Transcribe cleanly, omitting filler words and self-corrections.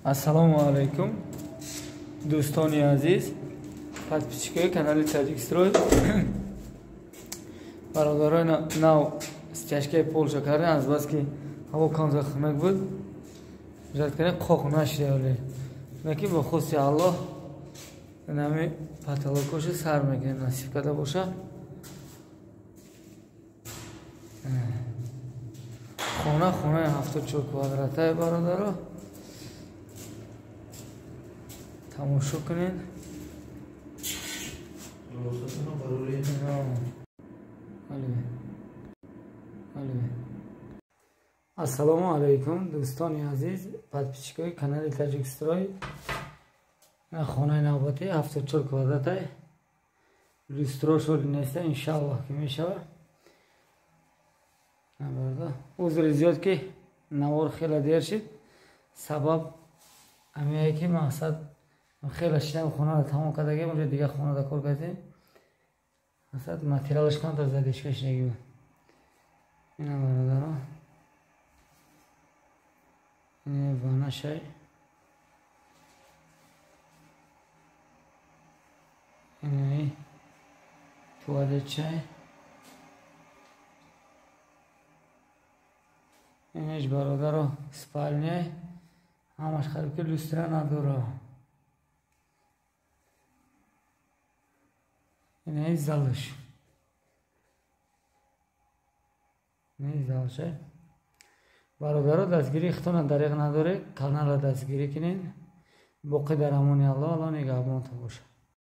Ассалому алайкум, дӯстони азиз, подписчикои канали Таҷикстрой. Бародарои, нав стяжкаи полша кардем, аз бас ки ҳаво камза хунук буд, жат кардем, қоқ нашида, вале лекин бо хости Аллоҳ нами потолокоша сар мекунем, насиб карда боша. Хона хонаи 74 квадратае, бародаро, тамошо кунед. Ассалому алайкум, дӯстони азиз, подписчикои канали Таҷикстрой. Хонаи навбатӣ 74 квадратай, люстро шоли неста, иншааллоҳ ки мешава. Узри зиёд ки навор хеле дер шид, сабаб ҳамие ки мақсад хеле шидам, хонаро тамом кардагем, унҷо дигар хонада кор кардем, мақсад материалаш камтар задешка шидаги буд. Ина, бародаро, ин ванашай, инаи туалетчай, инаш, бародаро, спальняй, ҳамаш хариб ки люстра надора. Инаи залш, инаи залша. Бародаро, дастгирии худтона дариқ надоред, каналро дастгирӣ кунед. Боқӣ дар амони Аллоҳ, Аллоҳ нигаҳбонтон бошад.